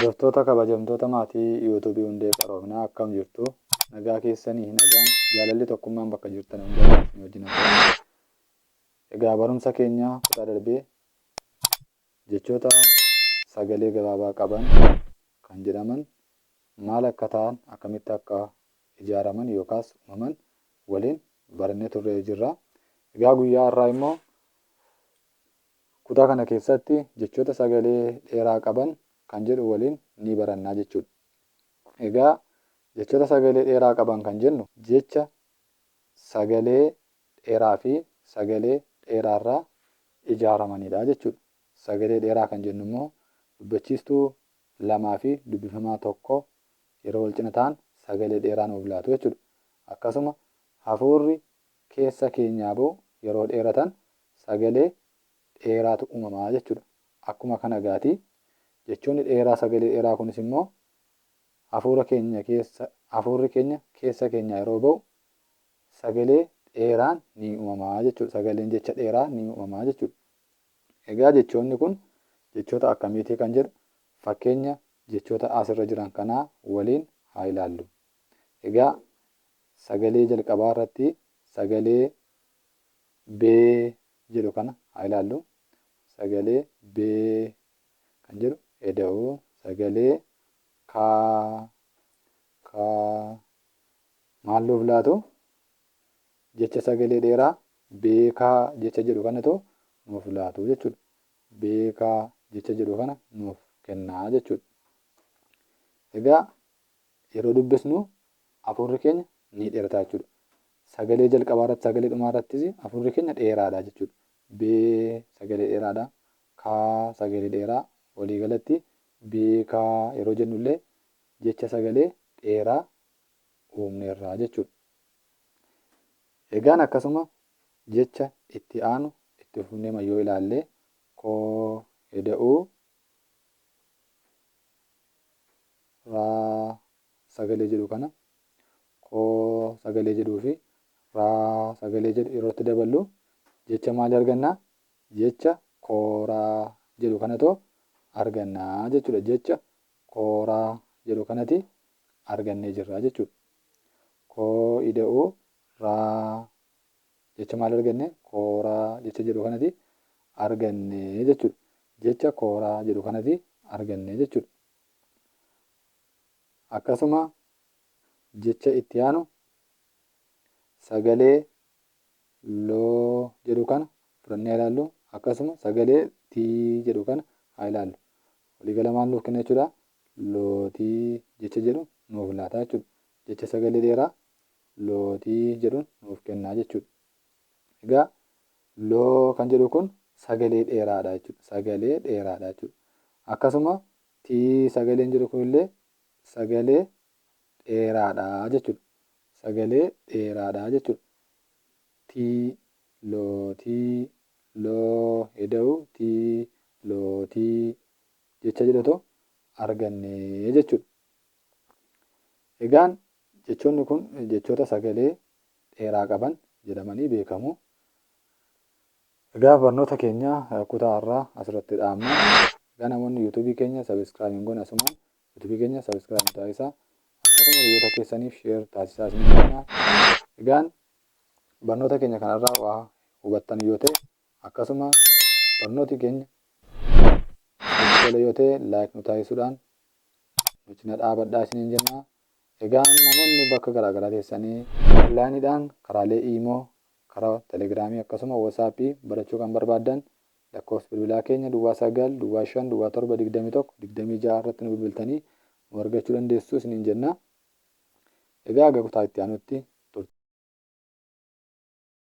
Hordoftoota kabajamtoota maatii yuutuubii Hundee Qaroominaa, akkam jirtu? Nagaa keessanii? Nagaan, jaalalli, tokkummaan bakka jirtan hundaa isin wajjin haa ta'u. Egaa barumsa keenya kutaa darbee jechoota sagalee gabaabaa qaban kan jedhaman maal akka ta'an, akkamitti akka ijaaraman yookaas uumaman waliin barannee turree jirra. Egaa guyyaa har'aa immoo Kutaa kana keessatti jechoota sagalee dheeraa qaban kan jedhu waliin ni barannaa jechuudha. Egaa jechoota sagalee dheeraa qaban kan jennu jecha sagalee dheeraa fi sagalee dheeraarraa ijaaramanidha jechuudha. Sagalee dheeraa kan jennu immoo dubbachiistuu lamaa fi dubbifamaa tokko yeroo wal cina ta'an sagalee dheeraa nuuf laatu jechuudha. Akkasuma hafuurri keessa keenyaa ba'u yeroo dheeratan sagalee dheeraatu uumama jechuudha. Akkuma kana gaati jechoonni dheeraa sagalee dheeraa kunis immoo hafuura keenya keessa hafuurri keenya keessa keenyaa yeroo ba'u sagalee dheeraan ni uumama jechuudha. Sagaleen jecha dheeraa ni uumama jechuudha. Egaa jechoonni kun jechoota akkamiitii kan jedhu fakkeenya jechoota asirra jiran kanaa waliin haa ilaallu. Egaa sagalee jalqabaa irratti sagalee bee jedhu kana haa ilaallu. Sagalee bee kan jedhu eda'u sagalee kaa, kaa maal nuuf laatu? Jecha sagalee dheeraa beekaa jecha jedhu kanatu nuuf laatu jechuudha. Beekaa jecha jedhu kana nuuf kennaa jechuudha. Egaa yeroo dubbisnu hafuurri keenya ni dheerata jechuudha. Sagalee jalqabaa irratti, sagalee dhumaa irrattis hafuurri keenya dheeraadha jechuudha. Bee sagalee dheeraadha. Kaa sagalee dheeraa. Waliigalatti beekaa yeroo jennu illee jecha sagalee dheeraa uumneerra jechuudha. Egaan akkasuma jecha itti aanu itti fufnee yoo ilaalle, koo eda'uu raa sagalee jedhu kana, koo sagalee jedhuu fi raa sagalee jedhu yeroo itti daballu jecha maalii arganna? Jecha kooraa jedhu kanatu arganna jechuudha. Jecha kooraa jedhu kanati argannee jirra jechuudha. Koo ida'uu raa jecha maal arganne? Kooraa jecha jedhu kanati arganne jechuudha. Jecha kooraa jedhu kanati arganne jechuudha. Akkasuma jecha itti aanu sagalee loo jedhu kana fudhannee haa ilaallu. Akkasuma sagalee tii jedhu kana haa ilaallu. Waliigala maal nuuf kenna jechuudha? Lootii jecha jedhu nuuf laata jechuudha. Jecha sagalee dheeraa lootii jedhu nuuf kenna jechuudha. Egaa loo kan jedhu kun sagalee dheeraadha jechuudha. Sagalee dheeraadha jechuudha. Akkasuma tii sagaleen jedhu kunillee sagalee dheeraadha jechuudha. Sagalee dheeraadha jechuudha. Tii, lootii, loo eda'u tii, lootii jecha jedhutu arganne jechuudha. Egaan jechoonni kun jechoota sagalee dheeraa qaban jedhamanii beekamu. Egaa barnoota keenya kutaa har'aa asirratti dhaabna. Egaa namoonni yuutuubii keenya subscribe hin goone asumaan yuutuubii keenya subscribe taasisaa. Akkasuma hiriyoota keessaniif share taasisaa isiniin jenna. Egaan barnoota keenya kanarraa waa hubattan yoo ta'e, akkasuma barnooti keenya isinitti tole yoo ta'e, like nu taasisuudhaan nu cina dhaabadhaa isiniin jenna. Egaan namoonni bakka garaagaraa teessanii onlaayiniidhaan karaalee iimoo, karaa telegiraamii akkasuma woosaappii barachuu kan barbaaddan, lakkoofsi bilbilaa keenya 09 05 07 21 26 irratti nu bilbiltanii nu argachuu dandeessu isiniin jenna. Egaa haga kutaa itti aanutti